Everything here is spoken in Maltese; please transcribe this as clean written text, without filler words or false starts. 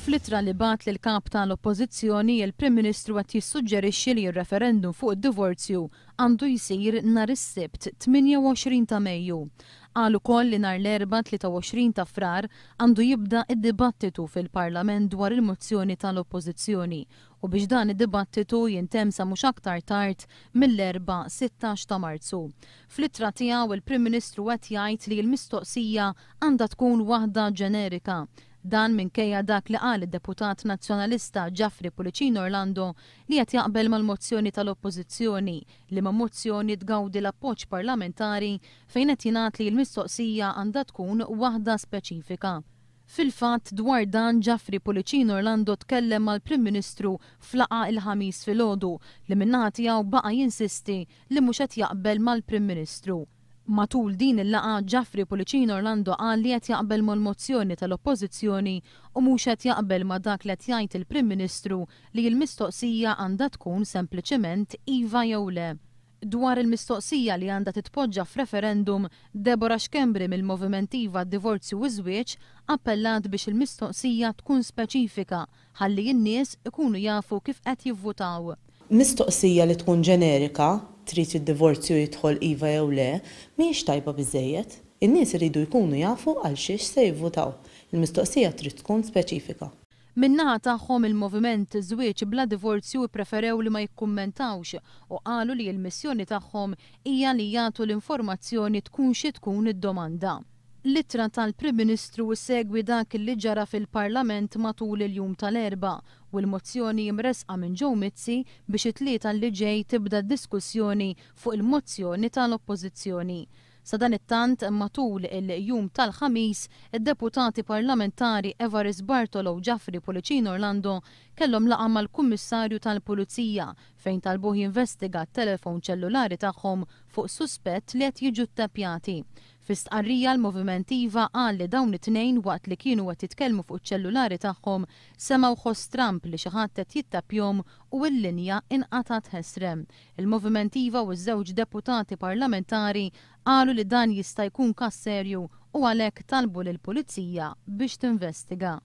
Fl-ittra li bagħat lill-Kap ta' l-Oppożizzjoni, il-Prim Ministru qed jissuġġerixxi li r-referendum fuq id-divorzju għandu jsir nhar is-Sibt 28 ta' Mejju. Qal ukoll li nhar l-Erbgħa 23 ta' Frar għandu jibda d-dibattitu fil-Parlament dwar il-mozzjoni tal-Oppożizzjoni u biex dan id-dibattitu jintemm sa mhux aktar tard mill-Erbgħa 16 ta' Marzu. Fl-ittra tiegħu il-Prim Ministru qed jgħid li l-mistoqsija għandha tkun waħda ġenerika. Dan minkejja dak li qal id-deputat Nazzjonalista Geoffrey Pullicino Orlando li qed jaqbel mal-mozzjoni tal-Oppożizzjoni, liema mozzjoni tgawdi l-appoġġ parlamentari fejn qed jingħad li l-mistoqsija għandha tkun waħda speċifika. Fil-fatt, dwar dan Geoffrey Pullicino Orlando tkellem mal-Prim Ministru f'laqgħa il-Ħamis filgħodu li min-naħa tiegħu baqa' jinsisti li mhux qed jaqbel mal-Prim Ministru. Matul din il-laqgħa, Geoffrey Pullicino Orlando qal li qed jaqbel mal-mozzjoni tal-Oppożizzjoni u mhux qed jaqbel ma' dak li qed jgħid il-Prim Ministru li l-mistoqsija għandha tkun sempliċement iva jew le. Dwar il-mistoqsija li għandha titpoġġa f'referendum, Deborah Schembri mill-Moviment Iva għad-Divorzju u ż-Żwieġ appellat biex il-mistoqsija tkun speċifika ħalli n-nies ikunu jafu kif qed jivvutaw. Mistoqsija li tkun ġenerika, trid id-divorzju jidħol iva jew le, mhijiex tajba biżżejjed. In-nies iridu jkunu jafu għal xiex se jivvutaw. Il-mistoqsija trid tkun speċifika. Min-naħa tagħhom il-Moviment Żwieġ Bla Divorzju ppreferew li ma jikkummentawx u qalu li l-missjoni tagħhom hija li jagħtu l-informazzjoni tkun xi tkun id-domanda. L-ittra tal-Prim Ministru ssegwi dak li ġara fil-Parlament matul il-jum tal-Erbgħa u l-mozzjoni mressqa minn Joe Mizzi biex it-Tlieta li ġej tibda d-diskussjoni fuq il-mozzjoni tal-Oppożizzjoni. Sadanittant, matul il-jum tal-Ħamis, id-Deputati Parlamentari Evarist Bartolo u Geoffrey Pullicino Orlando kellhom laqgħa mal-Kummissarju tal-Pulizija fejn talbuh jinvestiga t-telefon ċellulari tagħhom fuq suspett li qed jiġu tteppjati. Fi stqarrija l-Moviment Iva qal li dawn it-tnejn waqt li kienu qed jitkellmu fuq iċ-ċellulari tagħhom semgħu ħoss stramb li xi ħadd qed jittappjhom u l-linja inqatgħet ħesrem. Il-Moviment Iva u ż-żewġ deputati parlamentari qalu li dan jista' jkun każ serju u għalhekk talbu lill-Pulizija biex tinvestiga.